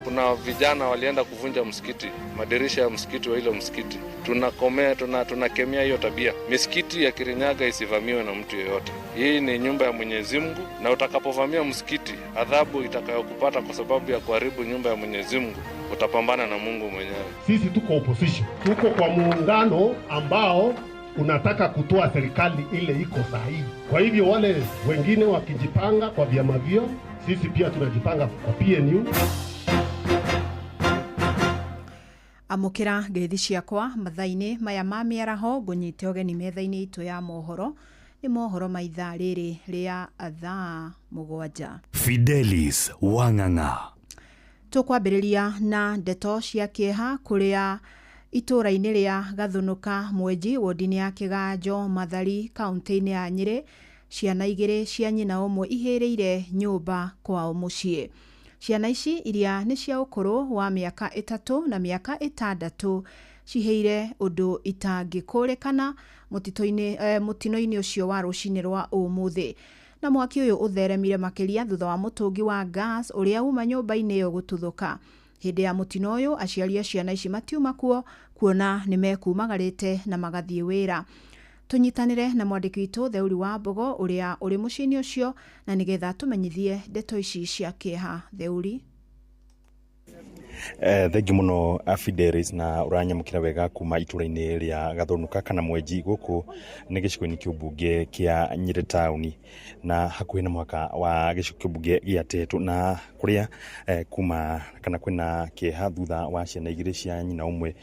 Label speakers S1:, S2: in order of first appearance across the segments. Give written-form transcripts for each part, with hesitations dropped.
S1: Kuna vijana walienda kuvunja msikiti, madirisha ya msikiti wa ile msikiti. Tunakomea, tunakemea hiyo tabia. Misikiti ya Kirinyaga isivamiwe na mtu yeyote. Hii ni nyumba ya Mwenyezi Mungu, na utakapovamia msikiti, adhabu itakayokupata kwa sababu ya kuharibu nyumba ya Mwenyezi Mungu, utapambana na Mungu mwenyewe.
S2: Sisi tuko opposition, tuko kwa muungano ambao unataka kutoa serikali ile iko sahihi. Kwa hivyo wale wengine wakijipanga kwa vyama vyao, sisi pia tunajipanga kwa PNU.
S3: Amũkĩra ngeithi ciakwa mathaa-inĩ maya ma mĩaraho, ngũnyite ũgeni metha-inĩ itũ ya mohoro. Nĩ mohoro ma ithaa rĩrĩ rĩa thaa 7.
S4: Fidelis Wang'ang'a.
S3: Tũkwambĩrĩria na ndeto cia kĩeha kũrĩa itũũra-inĩ rĩa Gathũnũka Mwenji, wodi-inĩ ya Kĩganjo, Mathari, kaũntĩ-inĩ ya Nyĩrĩ, ciana igĩrĩ cia nyina ũmwe ihĩrĩire nyũmba kwao mũciĩ. Ciana ici iria nĩ cia ũkũrũ wa mĩaka 3 na mĩaka 6 cihĩire ũndũ itangĩkũrĩkana mũtino-inĩ ũcio wa rũcinĩ rwa ũmũthĩ. Na mwaki ũyũ ũtheremire makĩria thutha wa mũtũngi wa gas ũrĩa uma nyũmba-inĩ ĩyo gũtuthũka. Hĩndĩ ya mũtino ũyũ aciari a ciana ici matiuma kuo, kuona nĩ mekumagarĩte na magathiĩ wĩra. Tũnyitanĩre na mwandĩki witũ Theuri wa Mbogo ũrĩa ũrĩ mũciĩ-inĩ ũcio, na nĩgetha tũmenyithie ndeto ici cia kĩeha. Theuri.
S5: Thengi mũno Fidelis, na ũranyamũkĩra wega kuma itũra-inĩ rĩa Gathũnũka kana Mwenji. Gũkũ nĩ gĩcigo-inĩ kĩa ũmbunge kĩa Nyĩrĩ taũni na hakuhĩ na mũhaka wa gĩcigo kĩa ũmbunge gĩa Tetu, na kũrĩa kuma kana kwĩna kĩeha thutha wa ciana igĩrĩ cia nyina ũmwe,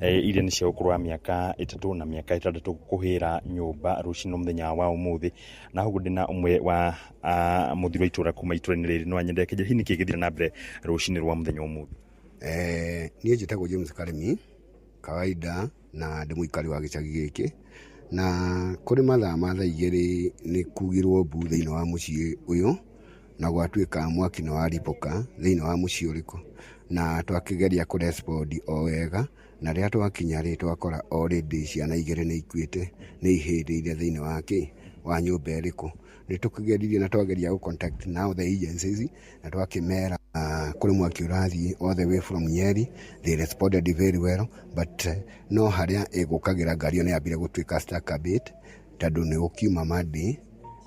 S5: iria nĩ cia ũkũrũ wa mĩaka 3 na mĩaka 6 kũhĩra nyũmba rũcinĩ mũthenya wa ũmũthĩ. Na hau ndĩna ũmwe wa mũthuri wa itũra kuma itũra-inĩ rĩrĩ, no anyende kĩnjĩre hihi nĩkĩ gĩthire na mbere rũcinĩ rwa mũthenya ũmũthĩ.
S6: Niĩ njĩtagwo James Karemi kawaida na ndĩ mũikari wa gĩcagi gĩkĩ, na kũrĩ mathaa ma thaa 2 nĩ kugirwo mbu thĩinĩ wa mũciĩ ũyũ, na gwatuĩka mwaki nĩ waribũka thĩinĩ wa mũciĩ ũrĩkũ, na twakĩgeria kũ respond o wega, na rĩrĩa twakinya rĩ, twakora already ciana igĩrĩ nĩ ikuĩte, nĩ ihĩndĩire thĩinĩ wa kĩ wa nyũmba ĩrĩkũ. Nĩ tũkĩgeririe na twageria gũ contact now the agencies, na twakĩmera kũrĩ mwaki ũrathiĩ all the way from Nyeri. They responded very well, but no harĩa ĩgũkagĩra ngari ĩyo nĩ yambire gũtuĩka stuck a bit, tondũ nĩ gũkiuma Monday,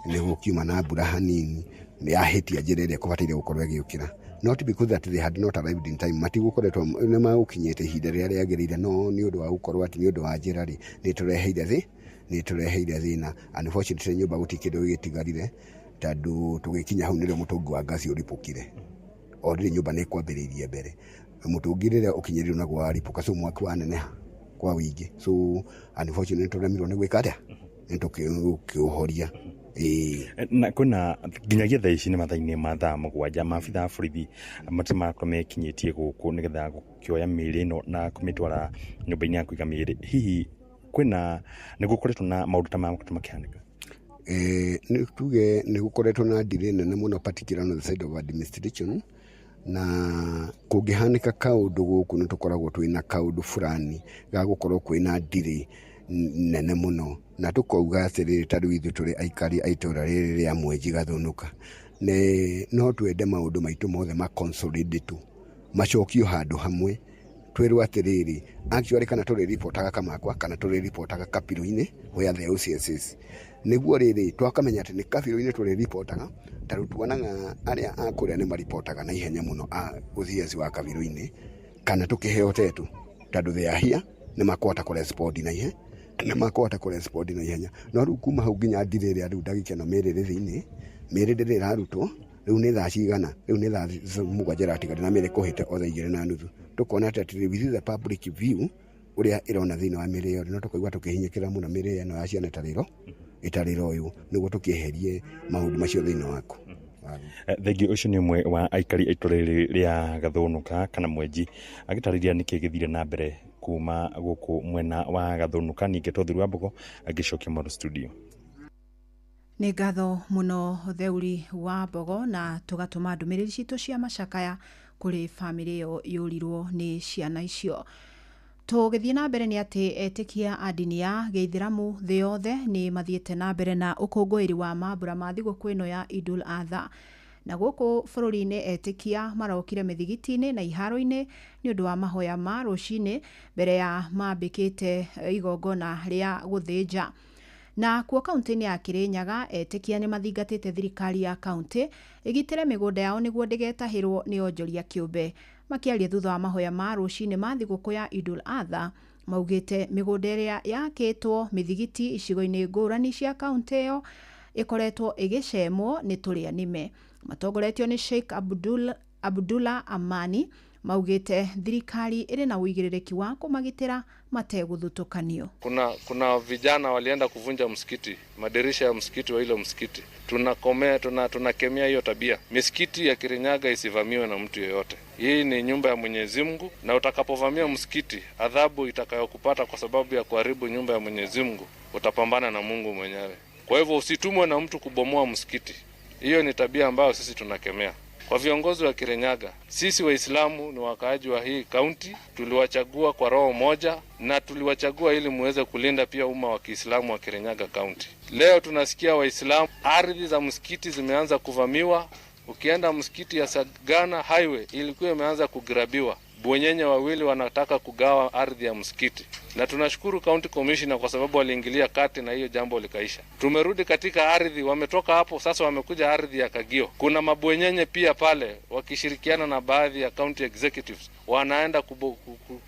S6: nĩ gũkiuma na mbura hanini, nĩ yahĩtia njĩra ĩrĩa ĩkũbataire gũkorwo ĩgĩũkĩra. Not because that they had not arrived in time, matigũkoretwo nĩ magũkinyĩte ihinda rĩrĩa rĩagĩrĩire, no nĩ ũndũ wa gũkorwo atĩ nĩ ũndũ wa njĩra rĩ, nĩ tũreheire thĩna. Unfortunately nyũmba gũtirĩ kĩndũ gĩgĩtigarire, tondũ tũgĩkinya hau nĩrĩo mũtũngi wa ngasi ũripũkire. Already nyũmba nĩ ĩkwambĩrĩirie mbere, mũtũngi rĩrĩa ũkinyĩrĩirwo naguo waripũka, so mwaki waneneha kwa wĩingĩ, so unfortunately tũremirwo nĩ gwĩka atĩa, nĩ tũkĩũhoria.
S5: Na kwĩna nginyagia thaa ici nĩ mathaa-inĩ ma thaa 7, maabitha a borithi matirĩ marakorwo mekinyĩtie gũkũ nĩgetha gũkĩoya mĩĩrĩ ĩno na kũmĩtwara nyũmba-inĩ ya kũiga mĩĩrĩ. Hihi kwĩna nĩ gũkoretwo na maũndũ ta maya makoretwo makĩhanĩka?
S6: Nĩ tuge nĩ gũkoretwo na delay nene mũno, particularly on the side of administration, na kũngĩhanĩka kaũndũ gũkũ nĩ tũkoragwo twĩna kaũndũ fulani ga gũkorwo kwĩna delay nene mũno, na tũkauga atĩrĩrĩ, ta rĩu ithuĩ tũrĩ aikari a itũra rĩrĩ rĩa Mwenji Gathũnũka, nĩ no twende maũndũ maitũ mothe ma consolidate, macokio handũ hamwe, twĩrwo atĩrĩrĩ, actually kana tũrĩ ripotaga Kamakwa kana tũrĩ ripotaga Kabirũ-inĩ where the OCS is, nĩguo rĩrĩ twakamenya atĩ nĩ Kabirũ-inĩ tũrĩ ripotaga, tondũ tuonaga arĩa a kũrĩa nĩ maripotaga na ihenya mũno a OCS wa Kabirũ-inĩ, kana tũkĩheo tetu, tondũ they are here, nĩ makũhota kũ respond na ihenya, nĩ makũhota kũ respond na ihenya. No rĩu kuma hau nginya ndire ĩrĩa rĩu ndagĩka ĩno mĩĩrĩ ĩrĩ thĩinĩ, mĩĩrĩ ndĩrĩ ĩrarutwo. Rĩu nĩ thaa cigana? Rĩu nĩ thaa 7 ĩratigara na mĩĩrĩ kũhĩte o thaa 2:30. Tũkona atĩ within the public view ũrĩa ĩrona thĩinĩ wa mĩĩrĩ ĩyo, no tũkaigua tũkĩhinyĩkĩra mũno mĩĩrĩ ĩno ya ciana ĩtarĩ ĩroywo, nĩguo tũkĩeherie maũndũ macio thĩinĩ waku.
S5: Thengiũ. Ũcio nĩ ũmwe wa aikari a itũra rĩrĩ rĩa Gathũnũka kana Mwenji agĩtarĩria nĩkĩ gĩthire na mbere kuma gũkũ mwena wa Gathũnũka. Ningĩ Theuri wa Mbogo agĩcokia Moro studio.
S3: Nĩ ngatho mũno Theuri wa Mbogo, na tũgatũma ndũmĩrĩri citũ cia macakaya kũrĩ bamĩrĩ ĩyo yũrirwo nĩ ciana icio. Tũgĩthiĩ na mbere nĩ atĩ etĩkia a ndini ya gĩithĩramu thĩ yothe nĩ mathiĩte na mbere na ũkũngũĩri wa mambura ma thigũkũ ĩno ya Idul Adha. Na gũkũ bũrũri-inĩ etĩkia marokire mĩthigiti-inĩ na iharo-inĩ nĩ ũndũ wa mahoya ma rũcinĩ mbere ya mambĩkĩte igongona rĩa gũthĩnja. Na kuo kaunti-inĩ ya Kirinyaga etĩkia nĩ mathingatĩte thirikari ya kaunti ĩgitĩre mĩgũnda yao nĩguo ndĩgetahĩrwo nĩ onjoria kĩũmbe. Makĩaria thutha wa mahoya ma rũcinĩ ma thigũkũ ya Idul Adha, maugĩte mĩgũnda ĩrĩa yakĩtwo mĩthigiti icigo-inĩ ngũrani cia kaunti ĩyo ĩkoretwo ĩgĩcemwo nĩ tũrĩa nĩme. Matongoretio nĩ Sheikh Abdullah Amani maugĩte thirikari ĩrĩ na ũigĩrĩrĩki wa kũmagitĩra mategũthutũkanio.
S1: Kuna vijana walienda kuvunja msikiti, madirisha ya msikiti wa ile msikiti. Tunakomea, tunakemea hiyo tabia. Misikiti ya Kirinyaga isivamiwe na mtu yeyote. Hii ni nyumba ya Mwenyezi Mungu, na utakapovamia msikiti, adhabu itakayokupata kwa sababu ya kuharibu nyumba ya Mwenyezi Mungu, utapambana na Mungu mwenyewe. Kwa hivyo usitumwe na mtu kubomoa msikiti. Hiyo ni tabia ambayo sisi tunakemea. Kwa viongozi wa Kirinyaga, sisi Waislamu ni wakaaji wa hii kaunti, tuliwachagua kwa roho moja na tuliwachagua ili muweze kulinda pia umma wa Kiislamu wa Kirinyaga kaunti. Leo tunasikia Waislamu, ardhi za msikiti zimeanza kuvamiwa. Ukienda msikiti ya Sagana Highway ilikuwa imeanza kugrabiwa. Bwenyenye wawili wanataka kugawa ardhi ya msikiti. Na tunashukuru County Commissioner kwa sababu waliingilia kati na hiyo jambo likaisha. Tumerudi katika ardhi, wametoka hapo sasa wamekuja ardhi ya Kagio. Kuna mabwenyenye pia pale wakishirikiana na baadhi ya county executives wanaenda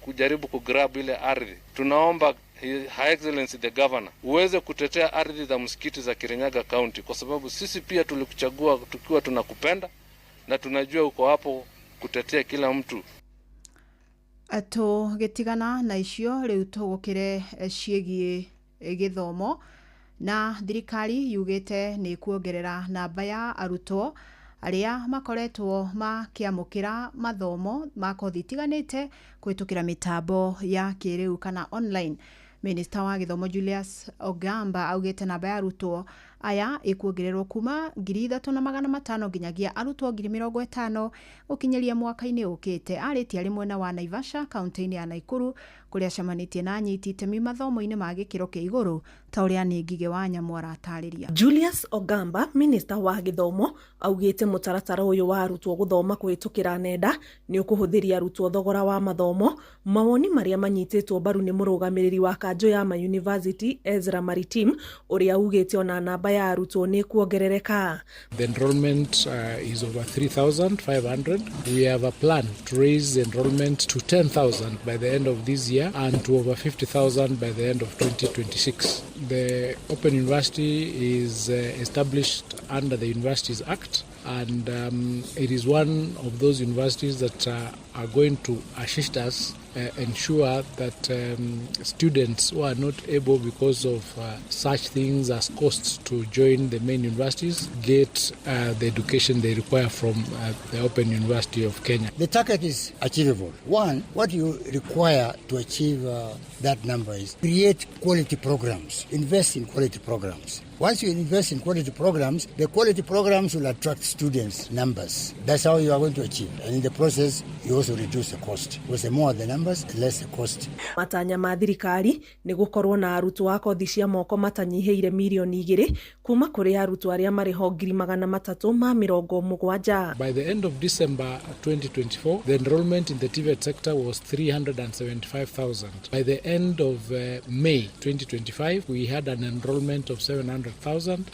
S1: kujaribu kugrab ile ardhi. Tunaomba Her Excellency the Governor uweze kutetea ardhi za msikiti za Kirinyaga County, kwa sababu sisi pia tulikuchagua tukiwa tunakupenda na tunajua uko hapo kutetea kila mtu.
S3: Tũgĩtigana na icio rĩu tũgũkĩre ciĩgiĩ gĩthomo. Na thirikari yugĩte nĩ kuongerera namba ya arutwo arĩa makoretwo makĩamũkĩra mathomo ma kothi itiganĩte kũhĩtũkĩra mĩtambo ya kĩrĩu kana online. Minista wa gĩthomo Julius Ogamba augĩte namba ya arutwo aya ĩkuongererwo kuma 3,500 nginyagia arutwo 50,000 gũkinyĩria mwaka-inĩ ũkĩte. Arĩtie arĩ mwena wa Naivasha kaunti-inĩ ya Nakuru kũrĩa acemanĩtie na anyiti itemi mathomo-inĩ ma gĩkĩro kĩa igũrũ ta ũrĩa nĩ Ngigĩ wa Nyamũ aratarĩria.
S7: Julius Ogamba, minista wa gĩthomo, augĩte mũtaratara ũyũ wa arutwo gũthoma kũhĩtũkĩra nenda nĩ ũkũhũthĩria arutwo thogora wa mathomo, mawoni marĩa manyitĩtwo mbaru nĩ mũrũgamĩrĩri wa kanjũ ya ma University Ezra Maritim ũrĩa augĩte ona namba ya arutwo nĩ kuongerereka.
S8: The enrollment is over 3,500. We have a plan to raise the enrollment to 10,000 by the end of this year and to over 50,000 by the end of 2026. The Open University is established under the Universities Act, and it is one of those universities that are going to assist us ensure that students who are not able because of such things as costs to join the main universities get the education they require from the Open University of Kenya.
S9: The target is achievable. One, what you require to achieve that number is create quality programs, invest in quality programs. Once you invest in quality programs, the quality programs will attract students' numbers. That's how you are going to achieve. And in the process, you also reduce the cost. Because the more the numbers, the less the cost.
S7: Matanya ma thirikari nĩ gũkorwo na arutwo a kothi cia moko matanyihĩire 2 milioni kuma kũrĩ arutwo arĩa marĩ ho 370,000.
S8: By the end of December 2024, the enrollment in the TVET sector was 375,000. By the end of May 2025, we had an enrollment of 700,000,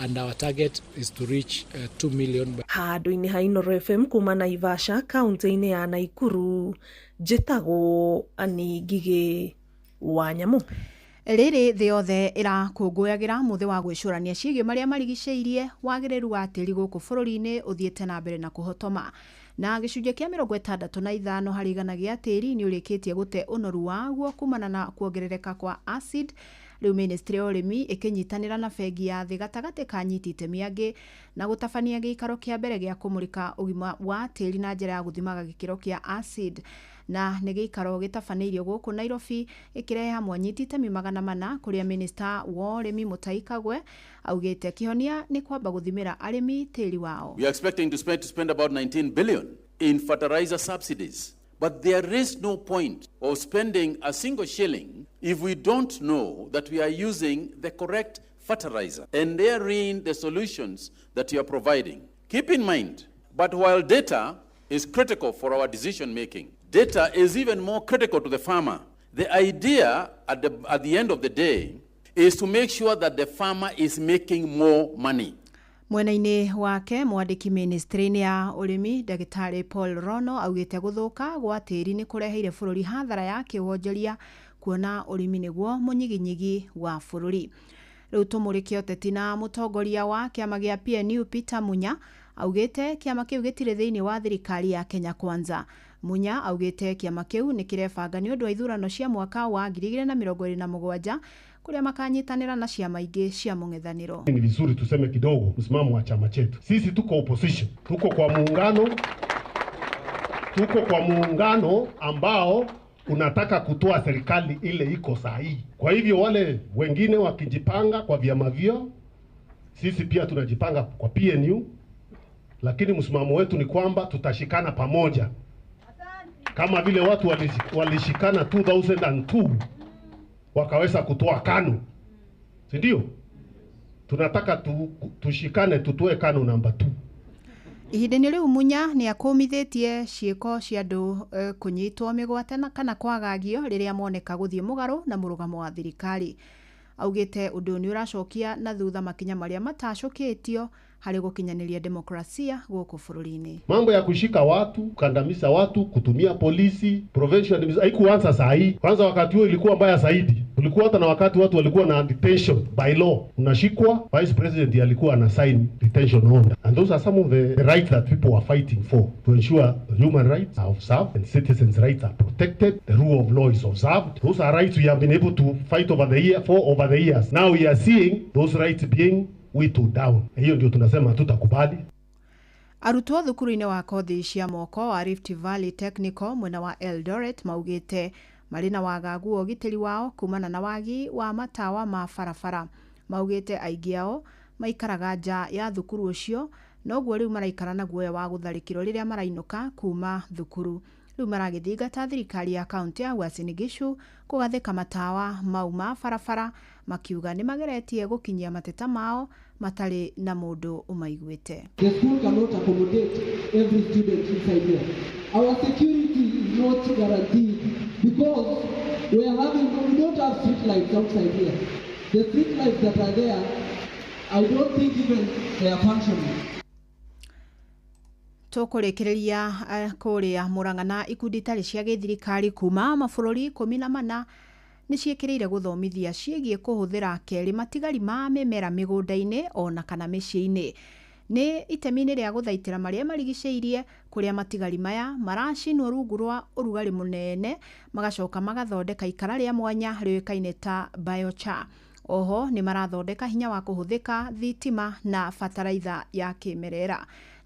S8: and our target is to reach 2 million.
S7: Handũ-inĩ ha Inooro FM kuma Naivasha kaunti-inĩ ya Nakuru, njĩtagwo Anĩ Ngigĩ wa Nyamũ.
S3: Rĩrĩ thĩ yothe ĩrakũngũyagĩra mũthĩ wa gwĩcũrania ciĩgiĩ marĩa marigicĩirie, wagĩrĩru wa tĩri gũkũ bũrũri-inĩ ũthiĩte na mbere na kũhotoma, na gĩcunjĩ kĩa 65 harĩ igana gĩa tĩri nĩ ũrĩkĩtie gũte ũnoru waguo kumana na kuongerereka kwa acid. Rĩu ministry ya ũrĩmi ĩkĩnyitanĩra na bengi ya thĩ gatagatĩ ka anyiti itemi angĩ na gũtabania gĩikaro kĩa mbere gĩa kũmũrĩka ũgima wa tĩri na njĩra ya gũthimaga gĩkĩro kĩa acid, na nĩ gĩikaro gĩtabanĩirio gũkũ Nairobi gĩkĩrehe hamwe anyiti itemi 400, kũrĩa minista wa ũrĩmi Mutahi Kagwe augĩte kĩhonia nĩ kwamba gũthimĩra arĩmi tĩri wao.
S10: We are expecting to spend about 19 billion in fertilizer subsidies. But there is no point of spending a single shilling if we don't know that we are using the correct fertilizer. And therein the solutions that you are providing. Keep in mind But while data is critical for our decision making, data is even more critical to the farmer. The idea at the end of the day is to make sure that the farmer is making more money.
S3: Mwena-inĩ wake, mwandĩki ministry-inĩ ya ũrĩmi, Ndagĩtarĩ Paul Rono, augĩte gũthũka gwa tĩri nĩ kũreheire bũrũri hathara ya kĩwonjoria, kuona ũrĩmi nĩguo mũnyiginyigi wa bũrũri. Rĩu tũmũrĩke ũteti, na mũtongoria wa kĩama gĩa PNU Peter Munya augĩte kĩama kĩu gĩtirĩ thĩinĩ wa thirikari ya Kenya Kwanza. Munya augĩte kĩama kĩu nĩ kĩrebanga nĩ ũndũ wa ithurano cia mwaka wa 2027, kũrĩa makanyitanĩra na ciama ingĩ cia mũng'ethanĩro.
S2: Ni vizuri tuseme kidogo msimamo wa chama chetu. Sisi tuko opposition, tuko kwa muungano, tuko kwa muungano ambao unataka kutoa serikali ile iko sahihi. Kwa hivyo wale wengine wakijipanga kwa vyama vyao, sisi pia tunajipanga kwa PNU, lakini msimamo wetu ni kwamba tutashikana pamoja kama vile watu walishikana 2002 wakaweza kutoa KANU, si ndio? Tunataka tushikane tutoe KANU namba 2.
S3: Ihinda-inĩ rĩu, Munya nĩ akũmithĩtie ciĩko cia andũ kũnyitwo mĩgwate kana kwagagio rĩrĩa moneka gũthiĩ mũgarũ na mũrũgamo wa thirikari. Augĩte ũndũ ũyũ nĩ ũracokia na thutha makinya marĩa matacũkĩtio harĩ gũkinyanĩria demokrasia gũkũ bũrũri-inĩ.
S2: Mambo ya kushika watu, kukandamiza watu, kutumia polisi, provincial haikuanza saa hii. Kwanza wakati huo ilikuwa mbaya zaidi. Kulikuwa hata na wakati watu walikuwa na detention by law. Unashikwa, vice president alikuwa ana sign detention order. And those are some of the rights that people were fighting for, to ensure human rights are observed and citizens' rights are protected, the rule of law is observed. Those are rights we have been able to fight over the year for over the years. Now we are seeing those rights being whittled down. Hiyo ndio tunasema hatutakubali.
S3: Arutwo thukuru-inĩ wa kothi cia moko wa Rift Valley Technical mwena wa Eldoret maugĩte marĩ na wagagu wa ũgitĩri wao kumana na wagi wa matawa ma barabara. Maugĩte aingĩ ao maikaraga nja ya thukuru ũcio, noguo rĩu maraikara na guoya wa gũtharĩkĩrwo rĩrĩa marainũka kuma thukuru. Rĩu maragĩthingata thirikari ya kaunti ya Uasin Gishu kũgathĩka matawa mau ma barabara, makiuga nĩ mageretie gũkinyia mateta mao matarĩ na mũndũ ũmaiguĩte.
S11: The school cannot accommodate every student inside here. Our security is not guaranteed because we don't have street lights outside here. The street lights that are there, I don't think even they are functioning.
S3: Tũkũrĩkĩrĩria kũrĩa Mũrang'a, na ikundi itarĩ cia gĩthirikari kuma mabũrũri 14 nĩ ciĩkĩrĩire gũthomithia ciĩgiĩ kũhũthĩra kerĩ matigari ma mĩmera mĩgũnda-inĩ ona kana mĩciĩ-inĩ, nĩ itemi-inĩ rĩa gũthaitĩra marĩa marigicĩirie, kũrĩa matigari maya maracinwo rungu rwa ũrugarĩ mũnene, magacoka magathondeka ikara rĩa mwanya rĩũĩkaine ta biochar. Oho nĩ marathondeka hinya wa kũhũthĩka thitima na bataraitha ya kĩmerera.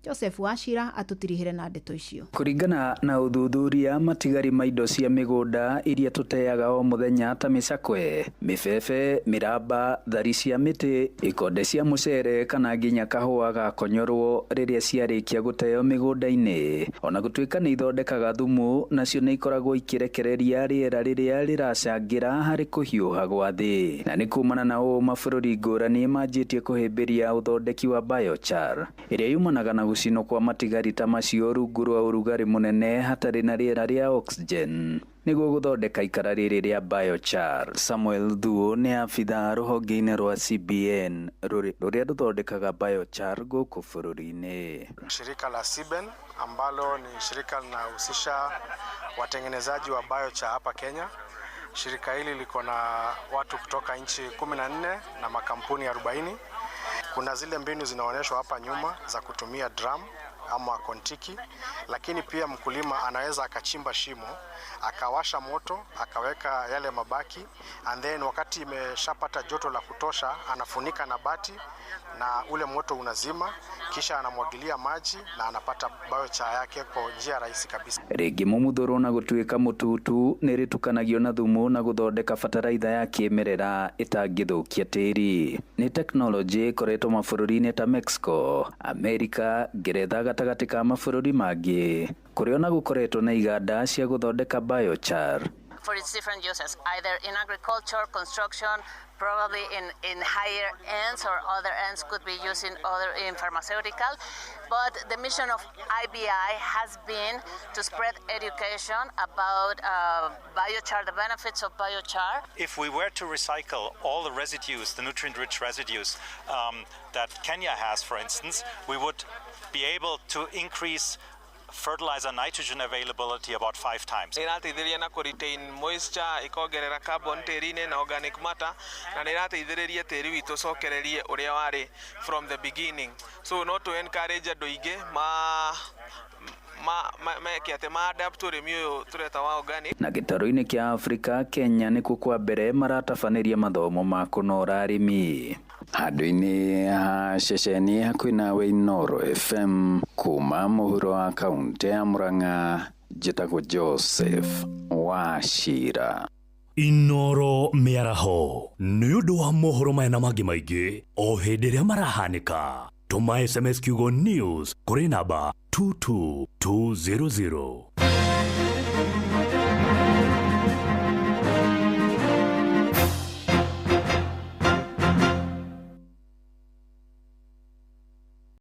S3: Joseph Wachira atũtirihĩre na ndeto icio.
S12: Kũringana na ũthuthuria, matigari ma indo cia mĩgũnda iria tũteaga o mũthenya ta mĩcakwe, mĩbebe, mĩramba, thari cia mĩtĩ, ikonde cia mũcere kana nginya kahũa gakonyorwo rĩrĩa ciarĩkia gũteo mĩgũnda-inĩ, ona gũtuĩka nĩ ithondekaga thumu, nacio nĩ ikoragwo ikĩrekereria rĩera rĩrĩa rĩracangĩra harĩ kũhiũha gwa thĩ. Na nĩ kumana na ũũ, mabũrũri ngũrani manjĩtie kũhĩmbĩria ũthondeki wa biochar, ĩrĩa yumanaga na gũcinwo kwa matigari ta macio rungu rwa ũrugarĩ mũnene hatarĩ na rĩera rĩa oxygen nĩguo gũthondeka ikara rĩrĩ rĩa biochar. Samuel Thuo nĩ abithaa rũhonge-inĩ rwa CBN rũrĩa rũthondekaga biochar gũkũ bũrũri-inĩ.
S13: Shirika la CBEN, ambalo ni shirika linahusisha watengenezaji wa biochar hapa Kenya. Shirika hili liko na watu kutoka nchi 14 na makampuni 40. Kuna zile mbinu zinaonyeshwa hapa nyuma za kutumia drum ama kontiki, lakini pia mkulima anaweza akachimba shimo, akawasha moto, akaweka yale mabaki, and then wakati imeshapata joto la kutosha, anafunika na bati na ule moto unazima, kisha anamwagilia maji na anapata biochar yake kwa njia rahisi kabisa.
S12: Rĩngĩ mũmuthũrwo na gũtuĩka mũtutu nĩ rĩtukanagio na thumu na gũthondeka bataraitha ya kĩmerera ĩtangĩthũkia tĩri. Nĩ tekinoronjĩ ĩkoretwo mabũrũri-inĩ ta Mexico, Amerika, Ngeretha, gatagatĩ ka mabũrũri mangĩ, kũrĩa ona gũkoretwo na iganda cia gũthondeka biochar.
S14: for its different uses, either in agriculture, construction, probably in higher ends or other ends could be used in other in pharmaceutical. But the mission of IBI has been to spread education about biochar, the benefits of biochar.
S15: If we were to recycle all the residues, the nutrient-rich residues that Kenya has, for instance, we would be able to increase fertilizer nitrogen availability about 5 times.
S16: Ĩrateithĩrĩria na kũ retain moisture, ĩkongerera carbon tĩri-inĩ na organic matter, na nĩ ĩrateithĩrĩria tĩri witũ ũcokererie ũrĩa warĩ from the beginning. So no to encourage andũ aingĩ ma meke atĩ ma adapt ũrĩmi ũyũ tũreta wa organic.
S12: Na gĩtarũ-inĩ kĩa Afrika, Kenya nĩkuo kwa mbere maratabanĩria mathomo ma kũnora arĩmi. Handũ-inĩ ha ceceni hakuhĩ nawe Inooro FM kuma mũhuro wa kaũntĩ ya Murang'a, njĩtagwo Joseph Wachira.
S4: Inooro mĩaraho nĩ ũndũ wa mohoro maya na mangĩ maingĩ o hĩndĩ ĩrĩa marahanĩka. Tũma SMS kiugo news kũrĩ namba 22200.